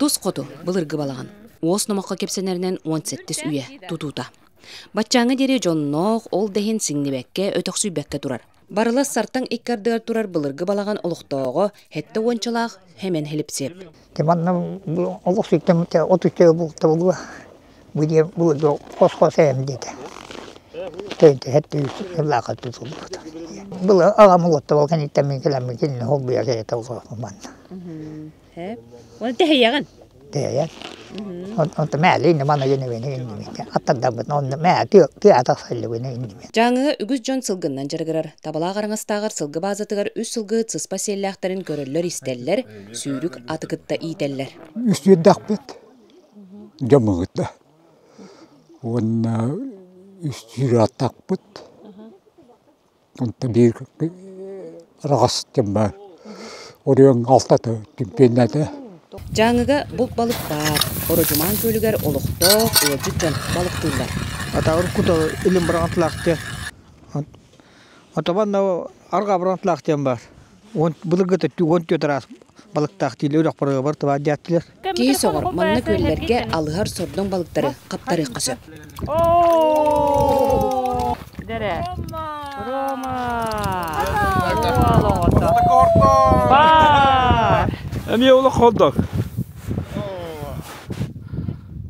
Тус хоту былыргы балаҕан. Уос номоххо кэпсэнэринэн 17 үйэ тутуута. Баччааҥҥа диэри дьонноох, ол да иһин сиҥнибэккэ, өтөхсүйбэккэ турар. Барылас Сартаҥ икки ардыгар турар былыргы балаҕан олохтооҕо сэттэ уончалаах Хэмэн Хилипсиэп. Манна олох сүттэн от үчүгэй буолла бу диэн бу хос-хос эм диэтэ. Төйдөһөт лаахат тутуллубут. Был аҕам уотта ол кэнниттэн мин кэлэммин кинини холбуйа кэлэтэ манна. Оны тэһийэҕин? Тэһийэн. Онто мээлин мана гинэбин иннибин. Аттардаммыт онно мээ тыа тахсаллыбын иннибин. Дьааҥыга үгүс дьон сылгыннан дьарыгырар. Табалаах араҥастааҕар сылгы баазатыгар үс сылгы сыспа сиэллээхтэрин көрөллөр-истэллэр, сүүрүк аты кытта иитэллэр. Үс үөрдэхпит дьоммут уонна үс сүүр аттаахпыт. Онтон биир араҕас дьон баар. Оройуон алтата түмпүөннээтэ. Дьааҥыга булт балык баар. Ородьумаан күөлүгэр олохтоох ыалдьыт дьон балыктыыллар. Атаҕын кута илин быраҕан диэн. Отобан арҕаа быраҕан диэн баар. Уон былыргыта 14 араас балыктаах дииллэр үрэх барыга бар диэттилэр. Киһи сөҕөр, манна күөллэргэ алыһар сордоҥ балыктары хаптарыахха сөп. Дэрэ. Рома. Эмиэ олох холдок.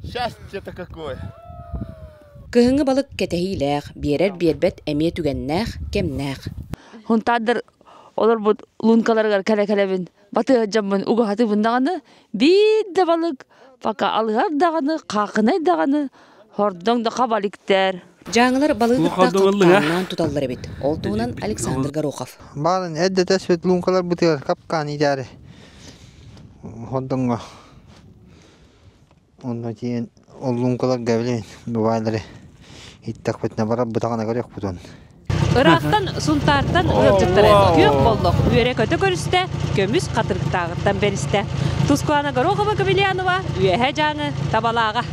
Счастье-то какое! Кыһыҥҥы балык кэтэһиилээх, биэрэр биэрбэт эмиэ түгэннээх, кэмнээх. Хунтаардар олорбут лункаларыгар кэлэ-кэлэбин батыһа дьоммун угаһатыбын даҕаны биир да балык пока алыһар даҕаны хаахынай даҕаны хордоҥ да хабаликтэр. Дьааҥылар балыгы кытта хапкааннаан туталлар эбит. Ол туһунан Александр Горохов. Баарын эрдэ тэспит лункаларбытыгар капкаан иитээри хордоҥҥо Онно тиийэн ол луҥкаларга билигин бываалары ииттэхпитинэ барарбытаҕына көрүөхпүт Ыраахтан Сунтаартан ыалдьыттары күөх боллох үөрэ-көтө көрүстэ, көмүс хатырыктааҕыттан бэристэ. Тускулана Горохова-Кобельянова, Үөһээ Дьааҥы, Табалааҕа.